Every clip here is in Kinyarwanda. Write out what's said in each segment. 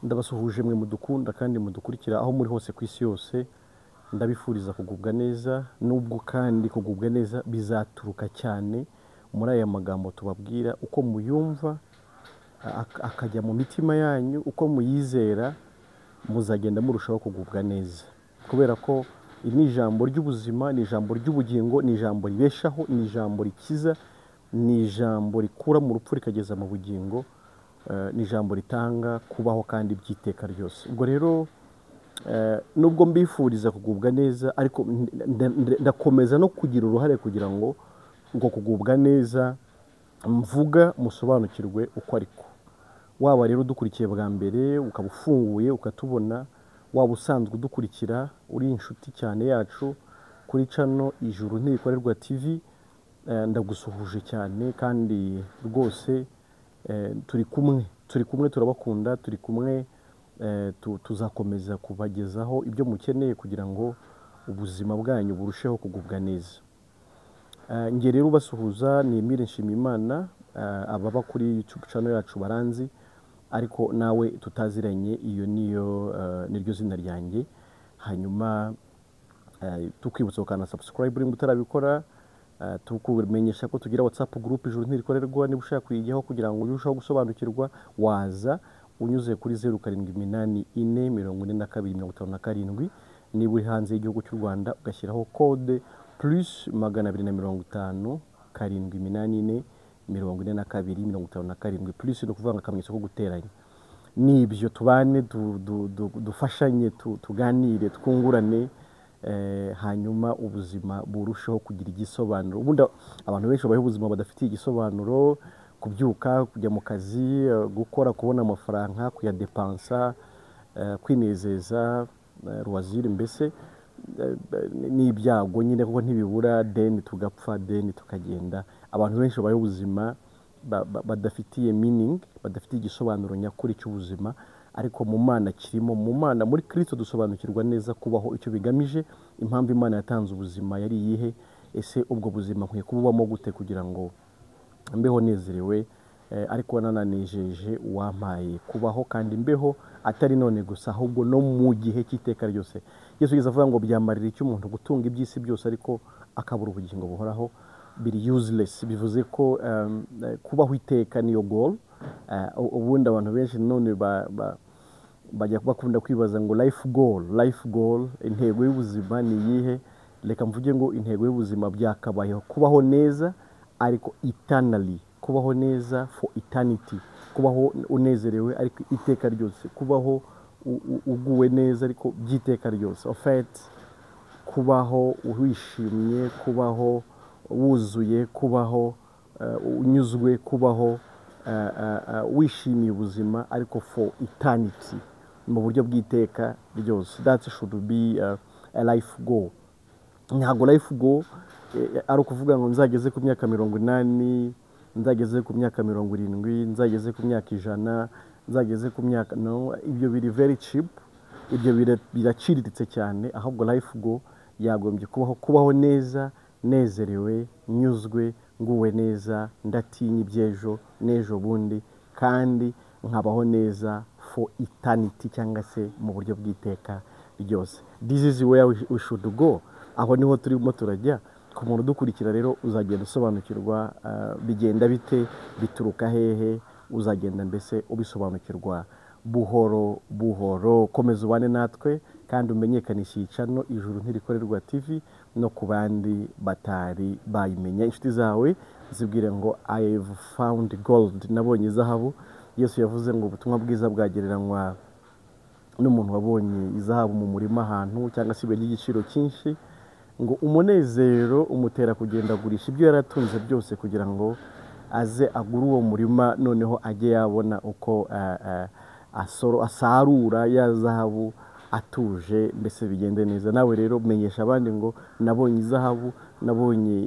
Ndabasuhuje mwe mudukunda kandi mudukurikira aho muri hose ku isi yose. Ndabifuriza kugubwa neza, nubwo kandi kugubwa neza bizaturuka cyane muri aya magambo tubabwira, uko muyumva akajya mu mitima yanyu, uko muyizera muzagenda murushaho kugubwa neza, kubera ko iri ni ijambo ry'ubuzima, ni ijambo ry'ubugingo, ni ijambo ribeshaho, ni ijambo rikiza, ni ijambo rikura mu rupfu rikageza mu bugingo, ni ijambo ritanga kubaho kandi by'iteka ryose. Ubwo rero nubwo mbifuriza kugubwa neza, ariko ndakomeza no kugira uruhare kugira ngo uko kugubwa neza mvuga musobanukirwe uko ariko. Waba rero udukurikiye bwa mbere ukaba ufunguye ukatubona, waba usanzwe udukurikira uri inshuti cyane yacu kuri channel Ijuru Ntirikorerwa TV, ndagusuhuje cyane kandi rwose turi kumwe, turi kumwe, turabakunda, turi kumwe, tuzakomeza kubagezaho ibyo mukeneye kugira ngo ubuzima bwanyu burusheho kugubwa neza. Njye rero ubasuhuza ni Emile Nshimiyimana, ababa kuri YouTube channel yacu baranzi, ariko nawe tutaziranye iyo niyo niryo zina ryanjye. Hanyuma tukwibutsa ukana subscribe nimba utarabikora, tukumenyesha ko tugira WhatsApp group Ijuru Ntirikorerwa, niba ushaka kuyijyaho kugira ngo urusheho gusobanukirwa waza unyuze kuri 0784 42 57, niba uri hanze y'igihugu cy'u Rwanda ugashyiraho code plus 250 784 42 57, plus ni ukuvuga ngo akamenyetso ko guteranya. Nibyo, tubane, dufashanye, tuganire, twungurane, hanyuma ubuzima burusheho kugira igisobanuro. Ubundi abantu benshi babayeho ubuzima badafitiye igisobanuro, kubyuka, kujya mu kazi, gukora, kubona amafaranga, kuyadepansa, kwinezeza, loisir mbese, n'ibyago nyine kuko ntibibura, deni tugapfa, deni tukagenda. Abantu benshi babayeho ubuzima badafitiye meaning, badafitiye igisobanuro nyakuri cy'ubuzima, ariko mu Mana kirimo, mu Mana muri Kristo dusobanukirwa neza kubaho icyo bigamije, impamvu Imana yatanze ubuzima yari iyihe, ese ubwo buzima nkwiye kububamo gute kugira ngo mbeho nezerewe, ariko nananejeje uwampaye kubaho, kandi mbeho atari none gusa ahubwo no mu gihe cy'iteka ryose. Yesu yigeze avuga ngo byamarira icyo umuntu gutunga iby'isi byose ariko akabura ubugingo buhoraho, biri useless. Bivuze ko kubaho iteka niyo goal. Ubundi abantu benshi none bajya bakunda kwibaza ngo life goal, life goal, intego y'ubuzima ni iyihe? Reka mvuge ngo intego y'ubuzima byakabayeho kubaho neza ariko eternally, kubaho neza for eternity, kubaho unezerewe ariko iteka ryose, kubaho uguwe neza ariko by'iteka ryose, en fait kubaho wishimye, kubaho wuzuye, kubaho unyuzwe, kubaho wishimiye ubuzima ariko for eternity, mu buryo bw'iteka ryose. That should be a life goal. Ntabwo life goal ari ukuvuga ngo nzageze ku myaka 80, nzageze ku myaka 70, nzageze ku myaka 100, nzageze ku myaka, no, ibyo biri very cheap, ibyo biraciriritse cyane. Ahubwo life goal yagombye kubaho neza, nezerewe, nyuzwe, nguwe neza, ndatinya iby'ejo n'ejo bundi, kandi nkabaho neza for eternity cyangwa se mu buryo bw'iteka ryose. This is where we should go. Aho niho turimo turajya. Ku muntu udukurikira rero uzagenda usobanukirwa bigenda bite, bituruka hehe, uzagenda mbese ubisobanukirwa buhoro buhoro. Komeza ubane natwe kandi umenyekanishe iyi channel Ijuru Ntirikorerwa TV no ku bandi batari bayimenya. Inshuti zawe zibwire ngo I have found gold, nabonye izahabu. Yesu yavuze ngo ubutumwa bwiza bwagereranywa n'umuntu wabonye izahabu mu murima ahantu, cyangwa se ibuye ry'igiciro cyinshi, ngo umunezero umutera kugenda agurisha ibyo yari atunze byose kugira ngo aze agure uwo murima, noneho ajye yabona uko asarura ya zahabu atuje, mbese bigende neza. Nawe rero menyesha abandi ngo nabonye izahabu, nabonye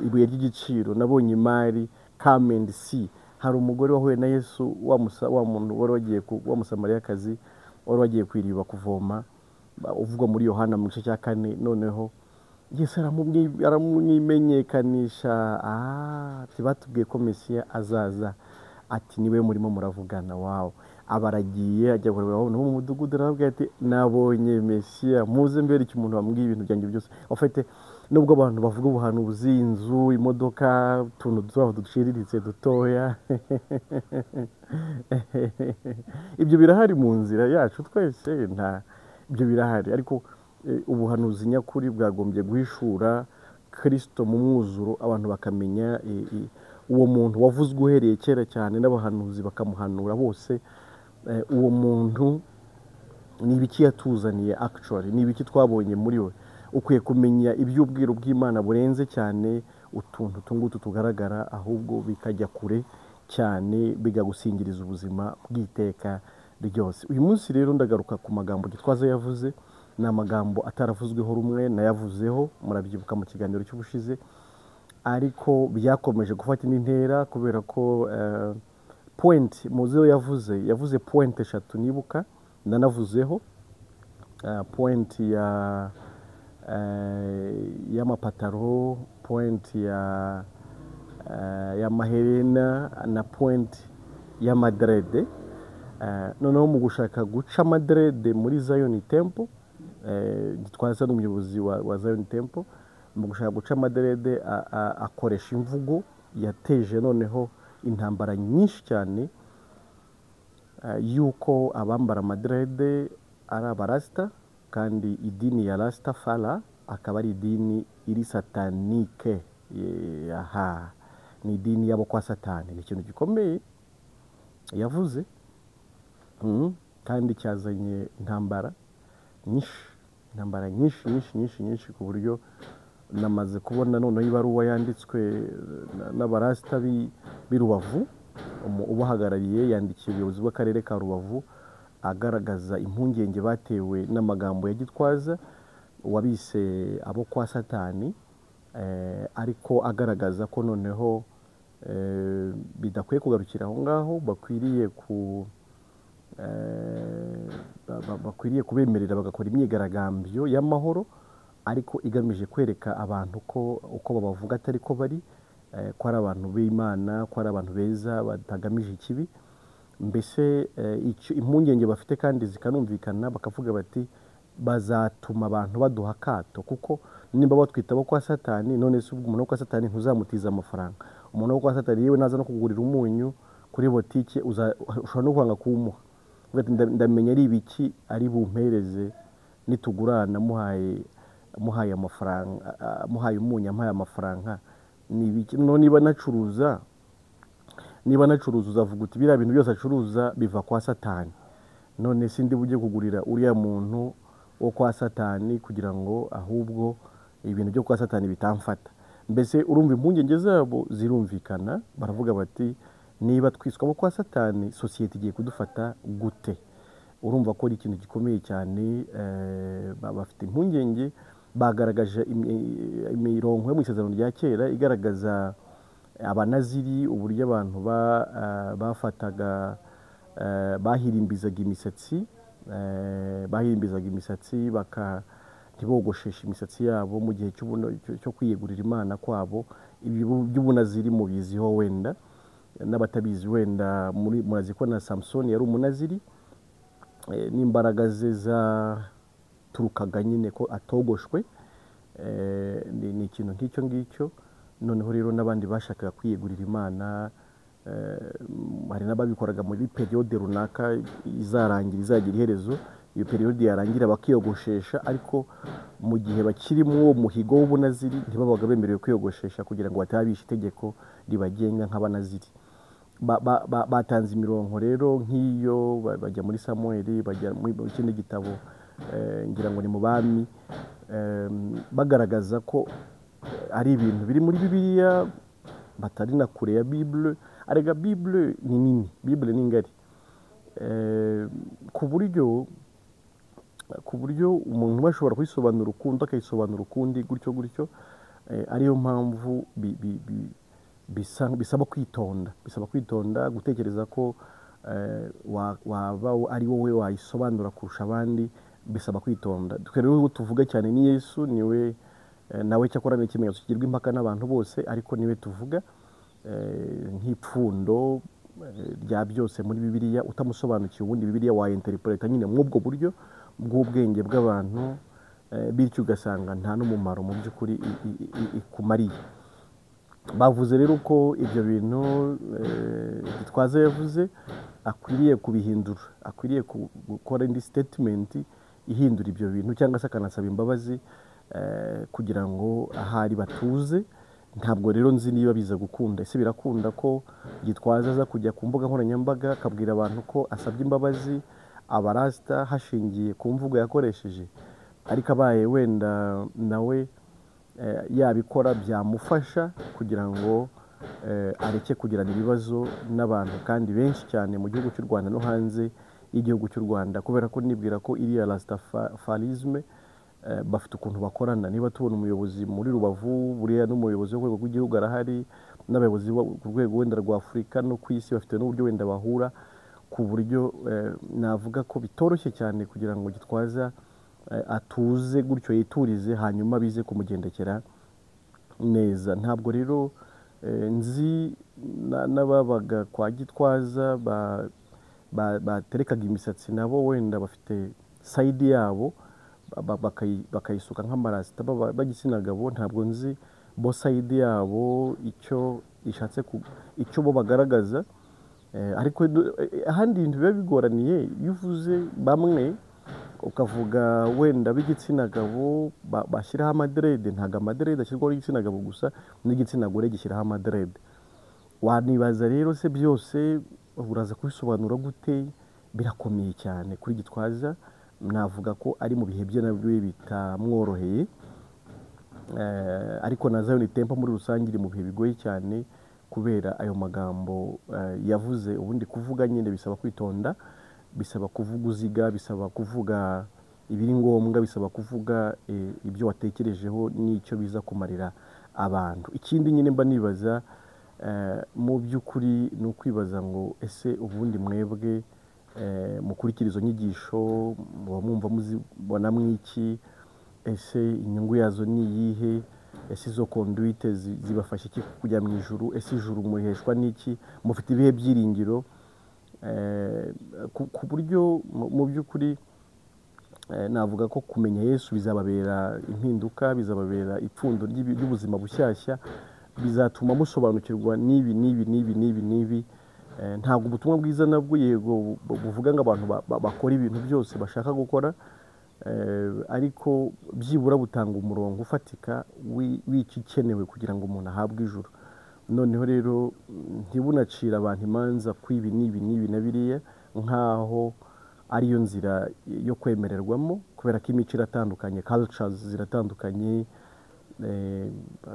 ibuye ry'igiciro, nabonye imari, come and see. Hari umugore wahuye na Yesu, wa muntu wari wagiye ku, wa Musamariyakazi wari wagiye ku iriba kuvoma, uvugwa muri Yohana mu gice cya 4. Noneho Yesu aramwimenyekanisha, ati batubwiye ko Mesiya azaza, ati niwe murimo muravugana. Wawo Abaragiye ajya kureba abantu bo mu mudugudu, arababwira ati nabonye Mesiya, muze mbere icyo umuntu wambwiye ibintu byanjye byose. Ufite nubwo abantu bavuga ubuhanuzi, inzu, imodoka, utuntu twaho duciriritse dutoya, ibyo birahari mu nzira yacu twese, nta ibyo birahari. Ariko ubuhanuzi nyakuri bwagombye guhishura Kristo mu mwuzuro, abantu bakamenya uwo muntu wavuzwe uhereye kera cyane n'abahanuzi bakamuhanura bose. Uwo muntu ni ibiki yatuzaniye actually, ni ibiki twabonye muri we. Ukwiye kumenya iby'ubwiru bw'Imana burenze cyane utuntu tungutu tugaragara, ahubwo bikajya kure cyane bigagusingiriza ubuzima bw'iteka ryose. Uyu munsi rero ndagaruka ku magambo Gitwaza yavuze. Ni amagambo ataravuzweho rumwe, nayavuzeho murabyibuka mu kiganiro cy'ubushize, ariko byakomeje gufata indi ntera kubera ko point muzi yo yavuze point eshatu nibuka nanavuzeho, point ya y'amapataro, point ya y'amaherena na point y'amadrede. Noneho mu gushaka guca amadrede muri Zion Temple, Gitwaza n'umuyobozi wa Zion Temple, mu gushaka guca amadrede akoresha imvugo yateje noneho intambara nyinshi cyane, yuko abambara amadrede ari abarasta, kandi idini ya Rastafari akaba ari idini iri satanike. Aha ni idini y'abo kwa Satani. Ni ikintu gikomeye yavuze, kandi cyazanye intambara nyinshi, intambara nyinshi nyinshi nyinshi nyinshi, ku buryo namaze kubona noneho ibaruwa yanditswe n'abarasta b'i Rubavu, ubahagarariye yandikiye ubuyobozi bw'akarere ka Rubavu agaragaza impungenge batewe n'amagambo ya Gitwaza wabise abo kwa Satani, ariko agaragaza ko noneho bidakwiye kugarukira aho ngaho, bakwiriye kubemerera bagakora imyigaragambyo y'amahoro, ariko igamije kwereka abantu ko uko babavuga atari ko bari, ko ari abantu b'Imana, ko ari abantu beza batagamije ikibi. Mbese impungenge bafite kandi zikanumvikana, bakavuga bati bazatuma abantu baduha akato, kuko nimba batwita abo kwa Satani, none se ubwo umuntu wo kwa Satani ntuzamutiza amafaranga? Umuntu wo kwa Satani yewe naza no kugurira umunyu kuri botike, ushobora no kwanga kuwumuha. Ndamenya ari ibiki ari bumpereze nitugurana, muhaye amafaranga, muhaye umunyu, amuhaye amafaranga, ni ibiki? None niba nacuruza uzavuga uti biriya bintu byose acuruza biva kwa Satani, none sindi bujye kugurira uriya muntu wo kwa Satani kugira ngo ahubwo ibintu byo kwa Satani bitamfata. Mbese urumva impungenge zabo zirumvikana, baravuga bati niba twiswe abo kwa Satani, sosiyete igiye kudufata gute? Urumva ko ari ikintu gikomeye cyane. Bafite impungenge, bagaragaje imirongo yo mu isezerano rya kera igaragaza abanaziri, uburyo abantu bafataga, bahirimbizaga imisatsi, ntibogosheshe imisatsi yabo mu gihe cyo kwiyegurira Imana kwabo. Ibi by'ubunaziri mubiziho wenda, n'abatabizi wenda murazi ko na Samsoni yari umunaziri, n'imbaraga ze zaturukaga nyine ko atogoshwe. Ni ikintu nk'icyo ngicyo. Noneho rero n'abandi bashakaga kwiyegurira Imana, hari n'ababikoraga muri periyode runaka izarangira, izagira iherezo. Iyo periyode yarangira bakiyogoshesha, ariko mu gihe bakiri muri uwo muhigo w'ubunaziri ntibabaga bemerewe kwiyogoshesha kugira ngo batabisha itegeko ribagenga nk'abanaziri. Batanze imirongo rero nk'iyo, bajya muri Samuel, bajya muri kindi gitabo, ngira ngo ni mu Bami, bagaragaza ko ari ibintu biri muri Bibiliya, batari na kure ya Bible. Arega Bible ni nini, Bible ni ngari, ku buryo umuntu ashobora kuyisobanura ukundi akayisobanura ukundi gutyo gutyo. Ariyo mpamvu bisaba kwitonda, bisaba kwitonda gutekereza ko waba ari wowe wayisobanura kurusha abandi, bisaba kwitonda. Twe rero tuvuga cyane ni Yesu, niwe nawe cyakora ni ikimenyetso kigirwa impaka n'abantu bose, ariko niwe tuvuga nk'ipfundo rya byose muri Bibiliya. Utamusobanukiwe ubundi Bibiliya wayinterpreta nyine mw'ubwo buryo bw'ubwenge bw'abantu, bityo ugasanga nta n'umumaro mu by'ukuri ikumariye. Bavuze rero ko ibyo bintu Gitwaza yavuze akwiriye kubihindura, akwiriye gukora indi statement ihindura ibyo bintu, cyangwa se akanasaba imbabazi kugira ngo ahari batuze. Ntabwo rero nzi niba biza gukunda. Ese birakunda ko Gitwaza aza kujya ku mbuga nkoranyambaga akabwira abantu ko asabye imbabazi abarasita hashingiye ku mvugo yakoresheje? Ariko abaye wenda nawe yabikora byamufasha kugira ngo areke kugirana ibibazo n'abantu kandi benshi cyane mu gihugu cy'u Rwanda no hanze y'igihugu cy'u Rwanda, kubera ko nibwira ko iriya Rastafarisme bafite ukuntu bakorana. Niba tubona umuyobozi muri Rubavu, buriya n'umuyobozi wo ku rwego rw'igihugu arahari, n'abayobozi bo ku rwego wenda rwa Afurika no ku isi bafite n'uburyo wenda bahura, ku buryo navuga ko bitoroshye cyane kugira ngo Gitwaza atuze gutyo yiturize, hanyuma bize kumugendekera neza. Ntabwo rero nzi n'ababaga kwa Gitwaza baterekaga imisatsi, nabo wenda bafite side yabo bakayisuka nk'amarasita b'igitsina gabo. Ntabwo nzi bo side yabo icyo ishatse icyo bo bagaragaza. Ariko ahandi ibintu biba bigoraniye, iyo uvuze bamwe ukavuga wenda b'igitsina gabo bashyiraho amadrede, ntabwo amadrede ashyirwaho n'igitsina gabo gusa, n'igitsina gore gishyiraho amadrede. Wanibaza rero se byose uraza kubisobanura gute? Birakomeye cyane kuri Gitwaza. Navuga ko ari mu bihe bye nabyo bitamworoheye, ariko na Zion Temple muri rusange iri mu bihe bigoye cyane kubera ayo magambo yavuze. Ubundi kuvuga nyine bisaba kwitonda, bisaba kuvuga uziga, bisaba kuvuga ibiri ngombwa, bisaba kuvuga ibyo watekerejeho n'icyo biza kumarira abantu. Ikindi nyine mba nibaza mu by'ukuri ni ukwibaza ngo ese ubundi mwebwe mukurikira izo nyigisho muba mwumva muzibona mwiki? Ese inyungu yazo ni iyihe? Ese izo conduite zibafasha iki kujya mu ijuru? Ese ijuru muriheshwa n'iki? Mufite ibihe byiringiro? Ku buryo mu by'ukuri navuga ko kumenya Yesu bizababera impinduka, bizababera ipfundo ry'ubuzima bushyashya, bizatuma musobanukirwa n'ibi n'ibi n'ibi n'ibi n'ibi. Ntabwo ubutumwa bwiza nabwo yego buvuga ngo abantu bakora ibintu byose bashaka gukora, ariko byibura butanga umurongo ufatika w'ikikenewe kugira ngo umuntu ahabwe ijuru. Noneho rero ntibunacire abantu imanza kw'ibi n'ibi n'ibi na biriya nk'aho ariyo nzira yo kwemererwamo, kubera ko imico iratandukanye, cultures ziratandukanye,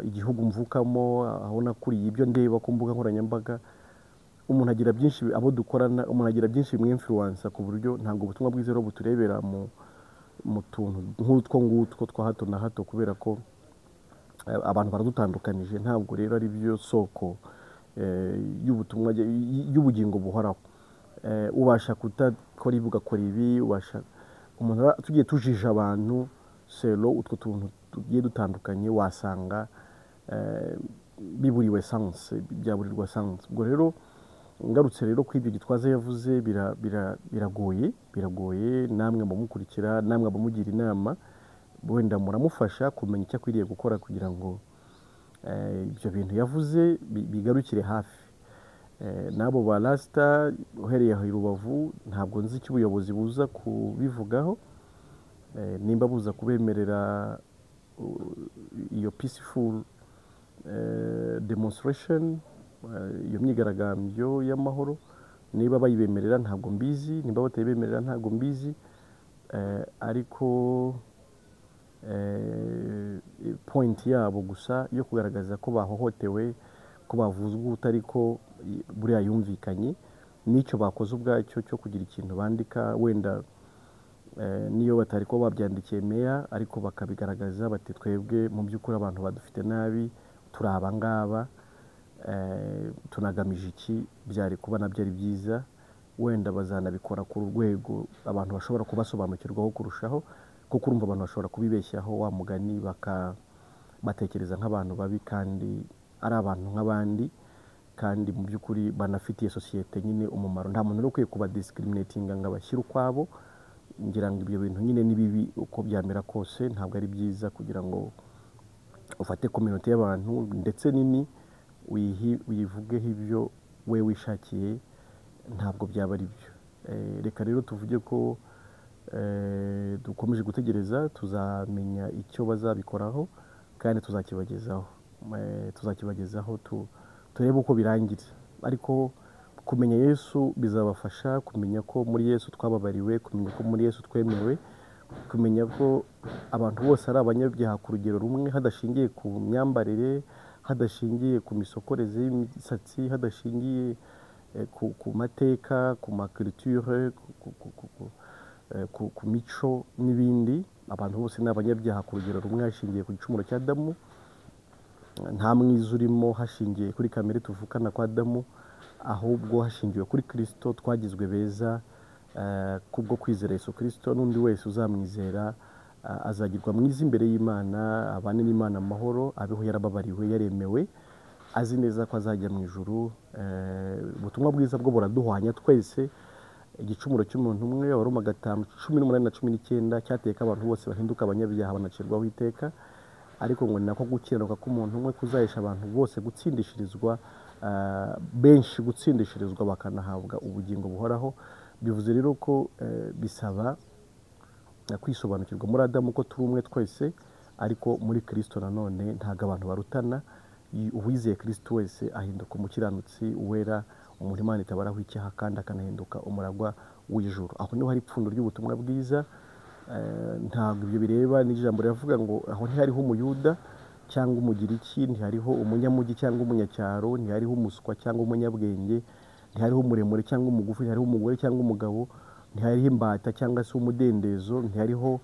igihugu mvukamo, aho nakuriye, ibyo ndeba ku mbuga nkoranyambaga, umuntu agira byinshi, abo dukorana, umuntu agira byinshi bimwinfluensa, ku buryo ntabwo ubutumwa bwiza rero buturebera mu tuntu nk'utwo ngutwo twa hato na hato, kubera ko abantu baradutandukanije. Ntabwo rero ari byo soko y'ubutumwa y'ubugingo buhoraho. Ubasha kudakora ibi ugakora ibi, ubasha umuntu tugiye tujije abantu selo utwo tuntu tugiye dutandukanye, wasanga biburiwe sanse, byaburirwa sanse. Ubwo rero ngarutse rero ku ibyo Gitwaza yavuze, biragoye, biragoye. Namwe abamukurikira, namwe abamugira inama, wenda muramufasha kumenya icyo akwiriye gukora kugira ngo ibyo bintu yavuze bigarukire hafi. N'abo ba rasita uhereye aho i Rubavu, ntabwo nzi icyo ubuyobozi buza kubivugaho, nimba buza kubemerera iyo peaceful demonstration, iyo myigaragambyo y'amahoro, niba bayibemerera ntabwo mbizi, niba batayibemerera ntabwo mbizi, ariko point yabo gusa yo kugaragaza ko bahohotewe, ko bavuzwe utari ko buriya yumvikanye, n'icyo bakoze ubwacyo cyo kugira ikintu bandika, wenda niyo batari kuba babyandikiye meya, ariko bakabigaragaza bati twebwe mu by'ukuri abantu badufite nabi, turi aba ngaba, tunagamije iki, byari kuba nabyo ari byiza. Wenda bazanabikora ku rwego abantu bashobora kubasobanukirwaho kurushaho, kuko urumva abantu bashobora kubibeshyaho wa mugani, batekereza nk'abantu babi kandi ari abantu nk'abandi. Kandi mu by'ukuri banafitiye sosiyete nyine umumaro. Nta muntu rero ukwiye kubadiscriminatinga ngo abashyire ukwabo. Ngira ngo ibyo bintu nyine ni bibi uko byamera kose, ntabwo ari byiza kugira ngo ufate communauté y'abantu ndetse nini uyivugeho ibyo we wishakiye, ntabwo byaba ari byo. Reka rero tuvuge ko dukomeje gutegereza, tuzamenya icyo bazabikoraho kandi tuzakibagezaho. Tuzakibagezaho turebe uko birangira. Ariko kumenya Yesu bizabafasha kumenya ko muri Yesu twababariwe, kumenya ko muri Yesu twemewe, kumenya ko abantu bose ari abanyabyaha ku rugero rumwe, hadashingiye ku myambarire, hadashingiye ku misokoreze y'imisatsi, hadashingiye ku mateka, ku maculture, ku mico n'ibindi. Abantu bose ni abanyabyaha ku rugero rumwe hashingiye ku gicumuro cya Adamu. Nta mwiza urimo hashingiye kuri kamere tuvukana kwa Adamu, ahubwo hashingiwe kuri Kristo twagizwe beza kubwo kwizera Yesu Kristo. N'undi wese uzamwizera azagirwa mwiza imbere y'Imana, abane n'Imana amahoro, abeho yarababariwe, yaremewe, azi neza ko azajya mu ijuru. Ubutumwa bwiza bwo buraduhwanya twese. Igicumuro cy'umuntu umwe, Abaroma 5:18 na 19, cyateye ko abantu bose bahinduka abanyabyaha banacirwaho iteka, ariko ngo ni nako gukiranuka k'umuntu umwe kuzahesha abantu bose gutsindishirizwa, benshi gutsindishirizwa bakanahabwa ubugingo buhoraho. Bivuze rero ko bisaba kwisobanukirwa muri Adamu ko turi umwe twese, ariko muri Kristo nanone ntabwo abantu barutana. Uwizeye Kristo wese ahinduka umukiranutsi uwera, umuntu Imana itabaraho icyaha, kandi akanahinduka umuragwa w'ijuru. Aho niho hari ipfundo ry'ubutumwa bwiza. Ntabwo ibyo bireba n'ijambo riravuga ngo aho ntihariho umuyuda cyangwa umugiriki, ntihariho umunyamujyi cyangwa umunyacyaro, ntihariho umuswa cyangwa umunyabwenge, ntihariho umuremure cyangwa umugufi, ntihariho umugore cyangwa umugabo, ntihariho imbata cyangwa se umudendezo, ntihariho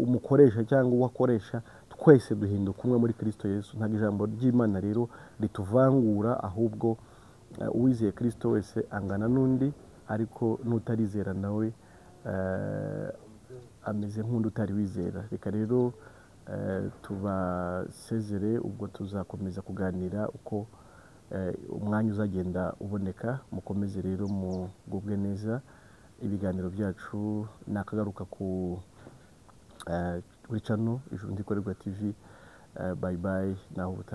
umukoresha cyangwa uwakoresha. Twese duhinduka umwe muri Kristo Yesu. Ntabwo ijambo ry'Imana rero rituvangura, ahubwo uwizeye Kristo wese angana n'undi, ariko n'utarizera nawe ameze nk'undi utari wizera. Reka rero tubasezere, ubwo tuzakomeza kuganira uko umwanya uzagenda uboneka. Mukomeze rero mugubwe neza, ibiganiro byacu nakagaruka kuri channel Ijuru Ndikorerwa TV. Bye bye, naho ubutaha.